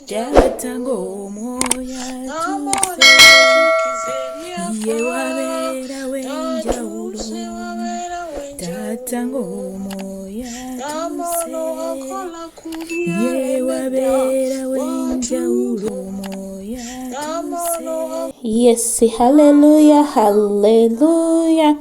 Taata ng'omwoyo atuuse, ye wabeerawo enjawulo. Taata ng'omwoyo atuuse, ye wabeerawo enjawulo. Omwoyo atuuse. Yes, hallelujah, hallelujah.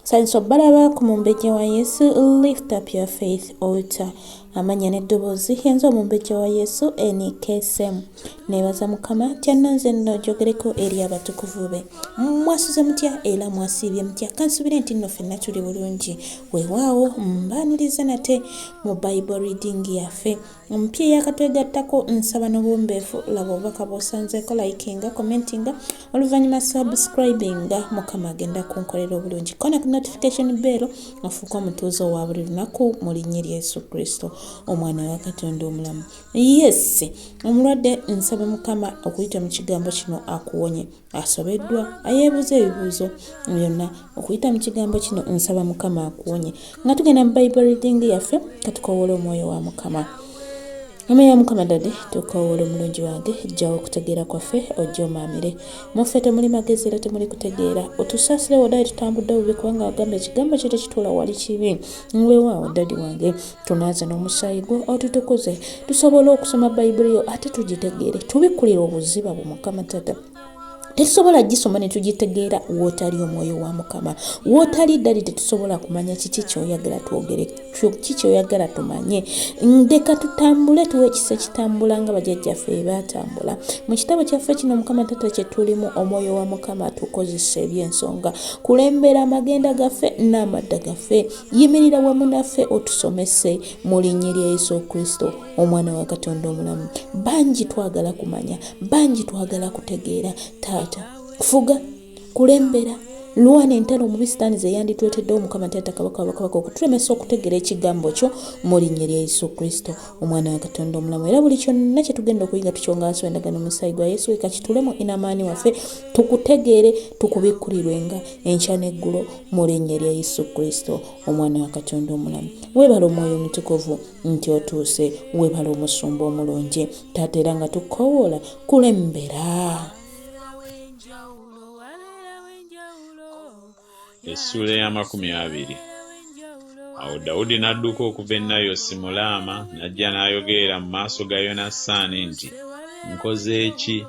Nsanyuse okubalaba ku Mumbejja wa Yesu, Lift Up Your Faith Altar. Amannya n'eddoboozi yenze Omumbejja wa Yesu NKSM. Neebaza Mukama kyannonze nno njogereko eri abatukuvu be. Mwasuze mutya era mwasiibye mutya? Kansubire nti nno ffenna tuli bulungi. Weewaawo mbaaniriza nate mu Bible reading yaffe. Omupya eyakatwegattako nsaba n'obuwombeefu laba obubaka bw'osanzeeko likinga commentinga oluvannyuma subscribinga mukama agenda kunkolera obulungi kona ku notification bell ofuuke omutuuze owa buli lunaku mu linnya erya Yesu Kristo omwana wa Katonda omulamu. Yes, omulwadde nsaba mukama okuyita mu kigambo kino akuwonye. Asobeddwa ayeebuuza ebibuuzo byonna okuyita mu kigambo kino nsaba mukama akuwonye nga tugenda mu bible reading yaffe katukowoola omwoyo wa mukama. Omwoyo wa mukama dadi tukowoola omulungi wange jjawo okutegeera kwaffe ojje omaamire muffe temuli magezi era temuli kutegeera otusaasire wodali tutambudde obubi kubanga wagamba ekigambo kyo tekituula wali kibi. Weewaawo dadi wange tunaaze n'omusaayi gwo otutukuze tusobole okusoma bayibuli yo ate tugitegeere tubikkulire obuziba bwo mukama tata tetusobola gisoma ne tugitegeera wootali omwoyo wa mukama wootali ddali tetusobola kumanya kiki kyoyagala twogere kiki kyoyagala tumanye ndeka tutambule tuwe ekisa ekitambula nga bajajjaffe ebatambula mu kitabo kyaffe kino mukama tata kyetulimu omwoyo wa mukama tukozesa ebyensonga kulembera amagenda gaffe n'amadda gaffe Yimirira wamu naffe otusomese mu linnya lya Yesu Kristo, Omwana wa Katonda omulamu. Bangi twagala kumanya, bangi twagala kutegeera. Taata, fuga, kulembera, lwana entalo omubi sitaani ze yandituleteddewo Mukama Taata Kabaka wa bakabaka okutulemesa okutegeera ekigambo kyo mu linnya lya Yesu Kristo, Omwana wa Katonda omulamu. Era buli kyonna kye tugenda okuyiga tukyonga wansi w'endagaano omusaayi gwa Yesu eka kitulemu inamaani waffe tukutegeere tukubikkulirwenga enkya n'eggulo mu linnya erya Yesu Kristo omwana wa Katonda omulamu. Weebale Omwoyo Omutukuvu nti otuuse, weebale omusumba omulungi taata era nga tukkowoola kulembera. Essuula ey'amakumi abiri. Awo Dawudi n'adduka okuva e Nayosi mu Laama n'ajja n'ayogerera mu maaso ga Yonasaani nti, Nkoze ki?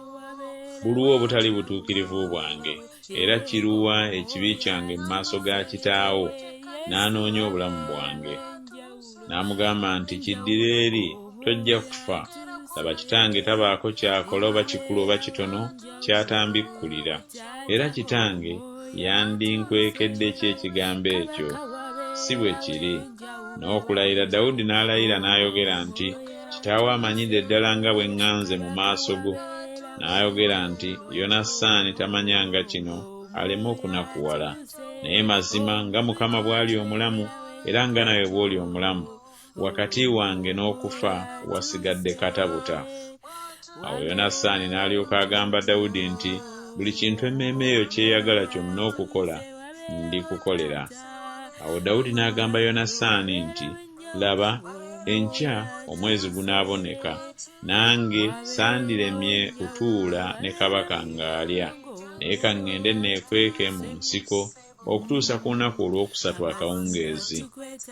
Buluwa obutali butuukirivu bwange, era kiruwa ekibi kyange mu maaso ga kitaawo, n'anoonya obulamu bwange? N'amugamba nti, Kiddire eri, tojja kufa. Laba, kitange tabaako ky'akola oba kikulu oba kitono ky'atambikkulira. Era kitange yandinkwekedde ki ekigambo ekyo? Si bwe kiri. N'okulayira Dawudi n'alayira n'ayogera nti, Kitaawo amanyidde ddala nga bwe ŋŋanze mu maaso go. N'ayogera nti, Yonasaani tamanyanga kino, aleme okunakuwala. Naye mazima nga Mukama bw'ali omulamu, era nga nawe bw'oli omulamu, wakati wange n'okufa wasigadde kata buta. Awo Yonasaani n'alyoka agamba Dawudi nti, Buli kintu emmeeme yo ky'eyagala kyonna okukola, ndikukolera. Awo Dawudi n'agamba Yonasaani nti, Laba, enkya omwezi gunaaboneka, nange sandiremye kutuula ne kabaka ng'alya, naye ka ŋŋende nneekweke mu nsiko okutuusa ku lunaku olwokusatu akawungeezi.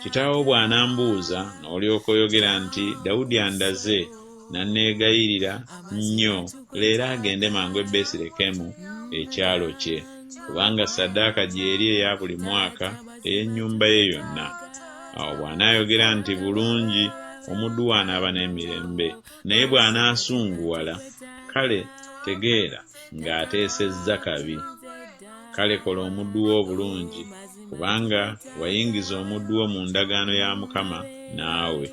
Kitaawo bw'anambuuza, n'olyoka oyogera nti, Dawudi andaze, n'anneegayirira nnyo leero agende mangu e Besirekemu, ekyalo kye, kubanga ssaddaaka gy'eri eya buli mwaka ey'ennyumba ye yonna. Awo bw'anaayogera nti, Bulungi, omuddu wo anaaba n'emirembe, naye bw'anaasunguwala, kale tegeera ng'ateesezza kabi. Kale kola omuddu wo obulungi, kubanga wayingiza omuddu wo mu ndagaano ya Mukama naawe.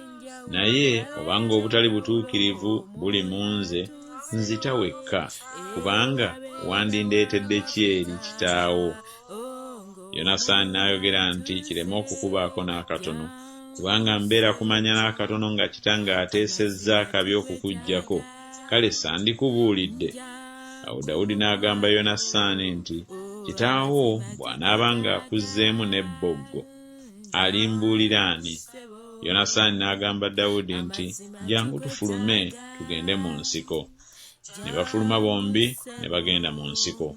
Naye obanga obutali butuukirivu buli mu nze, nzita wekka, kubanga wandindeetedde ki eri kitaawo? Yonasaani n'ayogera nti, Kireme okukubaako n'akatono, kubanga mbeera kumanya n'akatono nga kitange ateesezza akabi okukuggyako, kale sandikubuulidde? Awo Dawudi n'agamba Yonasaani nti, Kitaawo bw'anaaba ng'akuzzeemu n'ebboggo, alimbuulira ani? Yonasaani n'agamba Dawudi nti, Jjangu tufulume tugende mu nsiko. Ne bafuluma bombi ne bagenda mu nsiko.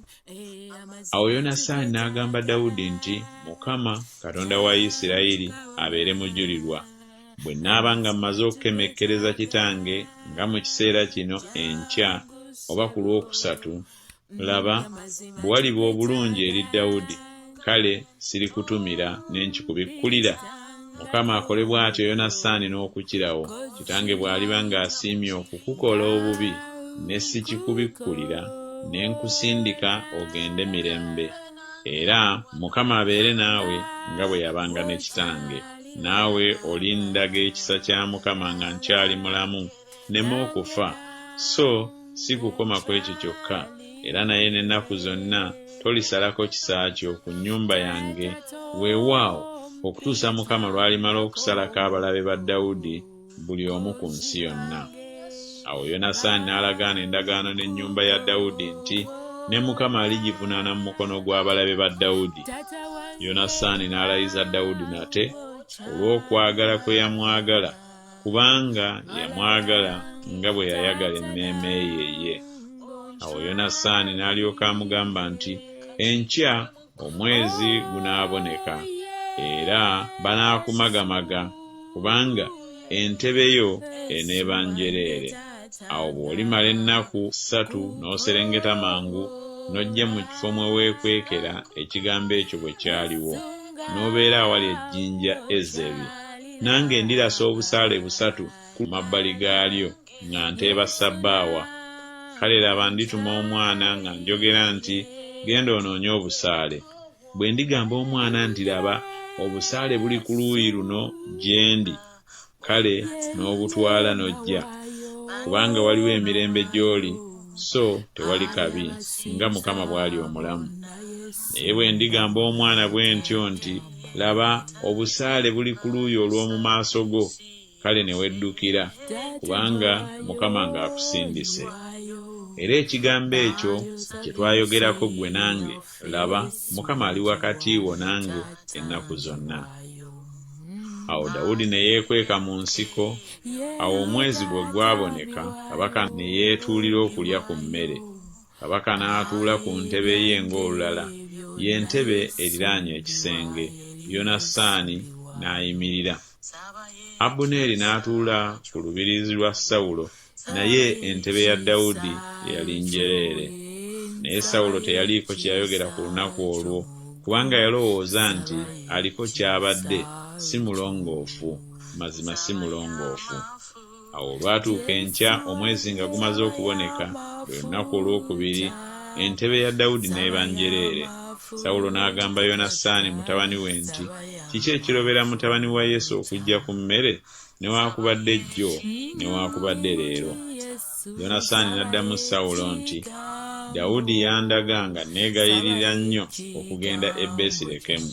Awo Yonasaani n'agamba Dawudi nti, Mukama, Katonda wa Isirayiri, abeere mujulirwa, bwe nnaaba nga mmaze okukemekkereza kitange nga mu kiseera kino enkya oba ku lwokusatu, Laba, bwe waliba obulungi eri Dawudi, kale sirikutumira ne nkikubikkulira? Mukama akole bw'atyo Yonasaani n'okukirawo, kitange bw'aliba ng'asiimye okukukola obubi, ne sikikubikkulira, ne nkusindika ogende mirembe. Era Mukama abeere naawe nga bwe yabanga ne kitange. Naawe olindaga ekisa kya Mukama nga nkyali mulamu, nneme okufa, so si kukoma ku ekyo kyokka, era naye n'ennaku zonna tolisalako kisa kyo ku nnyumba yange, weewaawo, okutuusa Mukama lw'alimala okusalako abalabe ba Dawudi buli omu ku nsi yonna. Awo Yonasaani n'alagaana endagaano n'ennyumba ya Dawudi nti, Ne Mukama aligivunaana mu mukono gw'abalabe ba Dawudi. Yonasaani n'alayiza Dawudi nate olw'okwagala kwe yamwagala, kubanga yamwagala nga bwe yayagala emmeeme ye ye. Awo Yonasaani n'alyoka amugamba nti, Enkya omwezi gunaaboneka, era banaakumagamaga, kubanga entebe yo eneeba njereere. Awo bw'olimala ennaku ssatu n'oserengeta mangu n'ojja mu kifo mwe weekwekera ekigambo ekyo bwe kyaliwo, n'obeera awali ejjinja Ezeri. Nange ndirasa obusaale busatu ku mabbali gaalyo nga nteeba ssabbaawa. Kale laba ndituma omwana nga njogera nti, Genda onoonye obusaale. Bwe ndigamba omwana nti, Laba, obusaale buli ku luuyi luno gye ndi, kale n'obutwala n'ojja, kubanga waliwo emirembe gy'oli, so tewali kabi, nga Mukama bw'ali omulamu. Naye bwe ndigamba omwana bwe ntyo nti, Laba, obusaale buli ku luuyi olw'omu maaso go, kale ne weddukira, kubanga Mukama ng'akusindise. Era ekigambo ekyo kye twayogerako ggwe nange, laba, Mukama ali wakati wo nange ennaku zonna. Awo Dawudi ne yeekweka mu nsiko. Awo omwezi bwe gwaboneka, kabaka ne yeetuulira okulya ku mmere. Kabaka n'atuula ku ntebe ye ng'olulala, ye ntebe eriraanye ekisenge, Yonasaani n'ayimirira. Abuneeri n'atuula ku lubiriizi lwa Sawulo, naye entebe ya Dawudi yali njereere. Naye Sawulo teyaliiko kye yayogera ku lunaku olwo, kubanga yalowooza nti, Aliko ky'abadde, si mulongoofu, mazima si mulongoofu. Awo olwatuuka enkya omwezi nga gumaze okuboneka, lwe lunaku olwokubiri, entebe ya Dawudi n'eba njereere. Sawulo n'agamba Yonasaani mutabani we nti, Kiki ekirobera mutabani wa Yese okujja ku mmere newaakubadde jjo newaakubadde leero? Yonasaani n'addamu Sawulo nti, Dawudi yandaga nga nneegayirira nnyo okugenda e Besirekemu.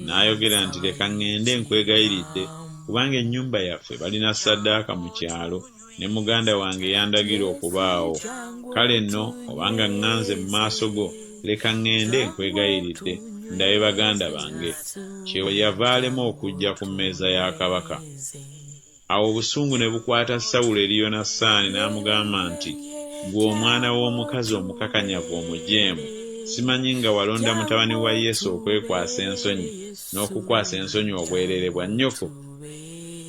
N'ayogera nti, Leka ŋŋende nkwegayiridde, kubanga ennyumba yaffe balina ssaddaaka mu kyalo, ne muganda wange yandagira okubaawo. Kale nno obanga ŋŋanze mu maaso go, leka ŋŋende nkwegayiridde, ndabe baganda bange. Kyeyava alema okujja ku mmeeza ya kabaka. Awo obusungu ne bukwata Sawulo eri Yonasaani, n'amugamba nti, Ggwe omwana w'omukazi omukakanyavu omujeemu, simanyi nga walonda mutabani wa Yese okwekwasa ensonyi n'okukwasa ensonyi obwereere bwa nnyoko?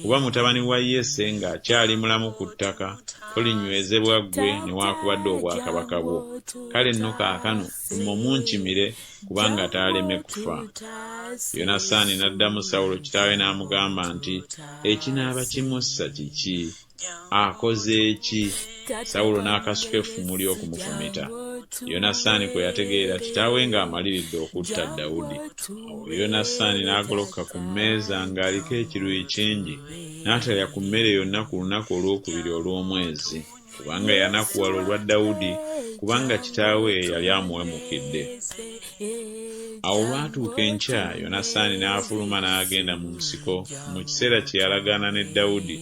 Kuba mutabani wa Yese ng'akyali mulamu ku ttaka, tolinywezebwa ggwe newaakubadde obwakabaka bwo. Kale nno kaakano tuma omunkimire kubanga taaleme kufa. Yonasaani n'addamu Sawulo kitaawe n'amugamba nti, Ekinaaba kimussa kiki? Akoze ki? Sawulo n'akasuka effumu lye okumufumita. Yonasaani kwe yategeerera kitaawe ng'amaliridde okutta Dawudi. Awo Yonasaani n'agolokoka ku mmeeza ng'aliko ekiruyi kingi, n'atalya ku mmere yonna ku lunaku olwokubiri olw'omwezi. Kubanga yanakuwala olwa Dawudi, kubanga kitaawe yali amuwemukidde. Awo olwatuuka enkya Yonasaani n'afuluma n'agenda mu nsiko mu kiseera kye yalagaana ne Dawudi,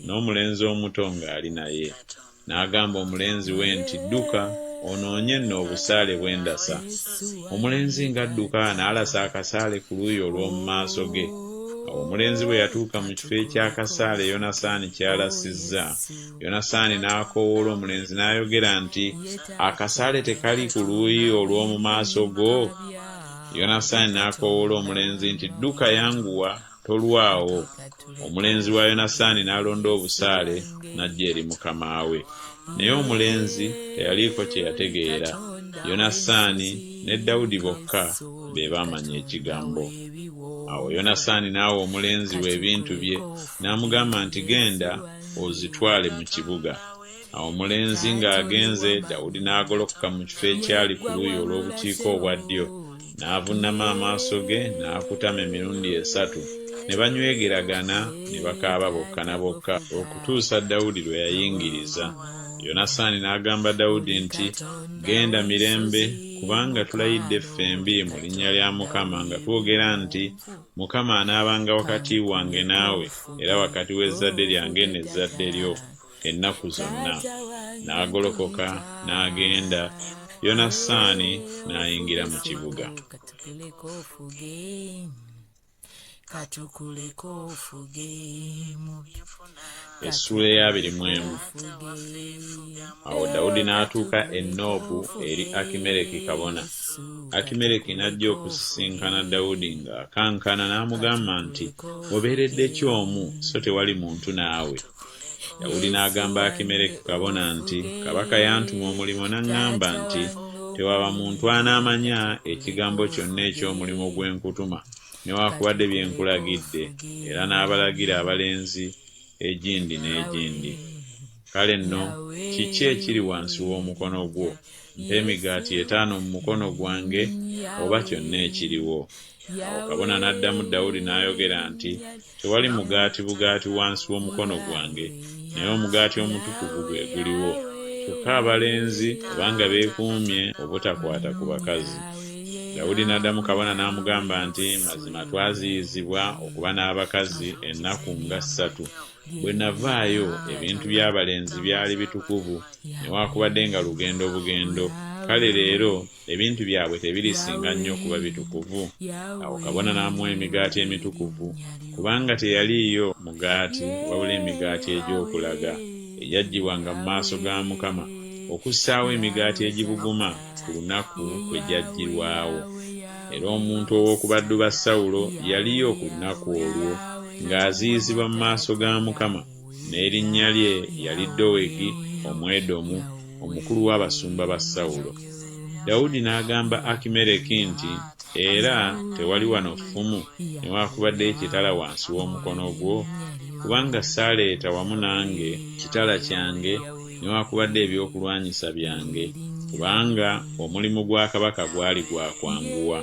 n'omulenzi omuto ng'ali naye. N'agamba omulenzi we nti Dduka, onoonye nno obusaale bwe ndasa. Omulenzi ng'adduka n'alasa akasaale ku luuyi olw'omu maaso ge. Awo omulenzi bwe yatuuka mu kifo eky'akasaale Yonasaani ky'alasizza, Yonasaani n'akoowoola omulenzi n'ayogera nti, Akasaale tekali ku luuyi olw'omu maaso go? Yonasaani n'akoowoola omulenzi nti, Dduka, yanguwa, tolwawo. Omulenzi wa Yonasaani n'alonda obusaale n'ajja eri mukama we. Naye omulenzi teyaliiko kye yategeera, Yonasaani ne Dawudi bokka be baamanya ekigambo. Awo Yonasaani n'awa omulenzi we ebintu bye, n'amugamba nti, Genda ozitwale mu kibuga. Awo omulenzi ng'agenze, Dawudi n'agolokoka mu kifo ekyali ku luuyi olw'obukiika obwa ddyo, n'avunnama amaaso ge n'akutama emirundi esatu, ne banywegeragana ne bakaaba bokka na bokka okutuusa Dawudi lwe yayingiriza. Yonasaani n'agamba Dawudi nti, Genda mirembe, kubanga tulayidde ffembi mu linnya lya Mukama nga twogera nti, Mukama anaabanga wakati wange naawe, era wakati w'ezzadde lyange n'ezzadde lyo ennaku zonna. N'agolokoka n'agenda, Yonasaani n'ayingira mu kibuga. Essuula ey'abiri mu emu. Awo Dawudi n'atuuka e Noobu eri Akimereki kabona. Akimereki n'ajja okusisinkana Dawudi ng'akankana n'amugamba nti, Obeeredde ki omu so tewali muntu naawe? Dawudi n'agamba Akimereki kabona nti, Kabaka yantuma omulimu n'aŋŋamba nti, Tewaba muntu anaamanya ekigambo kyonna eky'omulimu gwe nkutuma, newakubadde bye nkulagidde, era n'abalagira abalenzi egindi n'egindi. Kale nno kiki ekiri wansi w'omukono gwo? Mpa emigaati etaano mu mukono gwange, oba kyonna ekiriwo. Awo kabona n'addamu Dawudi n'ayogera nti, Tewali mugaati bugaati wansi w'omukono gwange, naye omugaati omutukuvu gwe guliwo. Kyokka abalenzi kubanga beekuumye obutakwata ku bakazi. Dawudi n'addamu kabona n'amugamba nti, Mazima twaziyizibwa okuba n'abakazi ennaku nga ssatu. Bwe navaayo, ebintu by'abalenzi byali bitukuvu, newaakubadde nga lugendo bugendo. Kale leero ebintu byabwe tebirisinga nnyo kuba bitukuvu? Awo kabona n'amuwa emigaati emitukuvu, kubanga teyaliiyo mugaati wabula emigaati egy'okulaga, egyaggyibwanga mu maaso ga Mukama, okussaawo emigaati egibuguma ku lunaku kwe gyaggyirwawo. Era omuntu ow'oku baddu ba Sawulo yaliyo ku lunaku olwo, ng'aziyizibwa mu maaso ga Mukama, n'erinnya lye yali Dowegi Omwedomu, omukulu w'abasumba ba Sawulo. Dawudi n'agamba Akimereki nti, Era tewali wano ffumu newakubadde ekitala wansi w'omukono gwo? Kubanga saaleeta wamu nange kitala kyange newakubadde ebyokulwanyisa byange, kubanga omulimu gwa kabaka gwali gwa kwanguwa.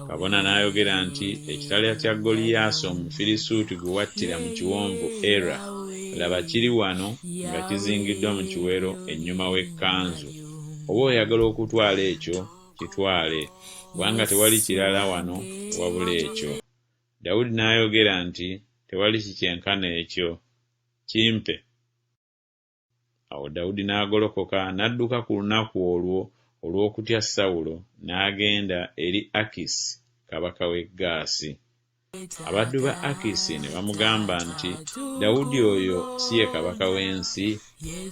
Kabona n'ayogera nti, Ekitala kya Goliyaasi Omufirisuuti gwe wattira mu kiwonvu Era, laba kiri wano nga kizingiddwa mu kiwero ennyuma w'ekkanzu. Oba oyagala okutwala ekyo, kitwale, kubanga tewali kirala wano wabula ekyo. Dawudi n'ayogera nti, Tewali kikyenkana ekyo. Kimpe. Awo Dawudi n'agolokoka n'adduka ku lunaku olwo olw'okutya Sawulo, n'agenda eri Akisi kabaka w'e Gaasi. Abaddu ba Akisi ne bamugamba nti, Dawudi oyo si ye kabaka w'ensi?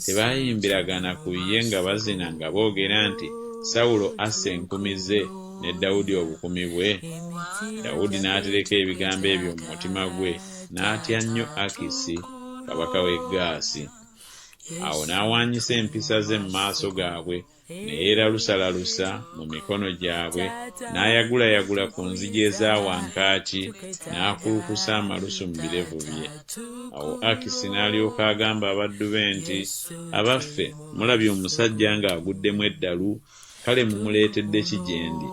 Tebaayimbiragana ku ye nga bazina nga boogera nti, Sawulo asse enkumi ze, ne Dawudi obukumi bwe? Dawudi n'atereka ebigambo ebyo mu mutima gwe, n'atya nnyo Akisi kabaka w'e Gaasi. Awo n'awaanyisa empisa ze mu maaso gaabwe, ne yeeralusalalusa mu mikono gyabwe, n'ayagulayagula ku nzigi eza wankaaki, n'akulukusa amalusu mu birevu bye. Awo Akisi n'alyoka agamba abaddu be nti, Abaffe, mulabye omusajja ng'aguddemu eddalu? Kale mumuleetedde ki gye ndi?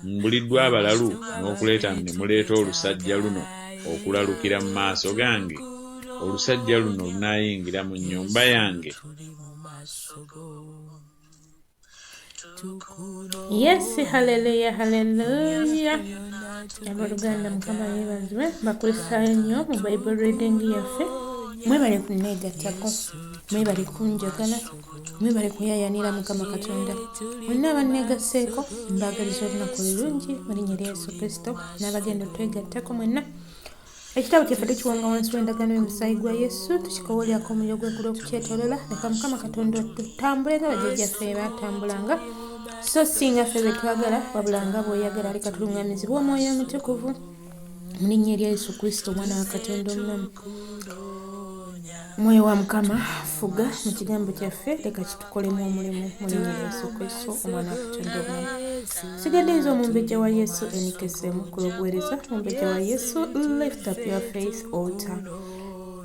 Mbuliddwa abalalu n'okuleeta ne muleeta olusajja luno okulalukira mu maaso gange? Olusajja luno lunaayingira mu nnyumba yange? Yes, haleluya, haleluya. Abooluganda Mukama yeebazibwe, bakulisaayo nnyo mu Bible reading yaffe. Mwebale kunneegattako, mwebale kunjagala, mwebale kuyayanira Mukama Katonda. Mwenna abanneegasseeko mbaagaliza olunaku olulungi mu linnya erya Yesu Kristo n'abagenda otwegattako mwenna. Ekitabo kyaffe tukiwanga wansi w'endagaano y'omusaayi gwa Yesu, tukikowolyako omuliro gw'eggulu okukyetoolola. Leka Mukama Katonda tutambule nga bajjajjaffe baatambulanga, so si nga ffe bwe twagala, wabula nga bw'oyagala. Leka tuluŋŋamizibwe Omwoyo Omutukuvu mu linnya erya Yesu Kristo, Omwana wa Katonda omulamu. Mwoyo wa Mukama, fuga mu kigambo kyaffe, leka kitukolemu omulimu mu linnya lya Yesu Kristo, Omwana wa Katonda omulamu. Sigadde nze omumbejja wa Yesu enikesemu ku lw'obuweereza Mumbejja wa Yesu, Lift Up Your Faith Altar.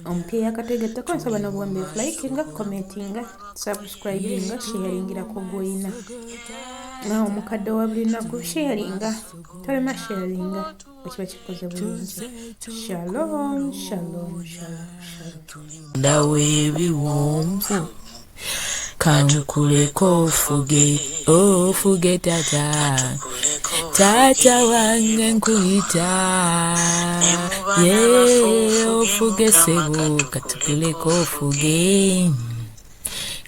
Omupya eyakategattako nsaba n'obuwombeefu likinga, commentinga, subscribinga, sharingirako gw'olina. Naawe omukadde wa buli lunaku sharinga, tolema sharinga. Ekiba kikoze bulungi. Shalom, shalom, shalom, shalom. Ndawo ebiwonvu kankuleko ofuge ofuge tata tata wange nkuyita ye ofuge sebo katukuleko ofuge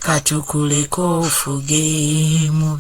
katukuleko ofuge mu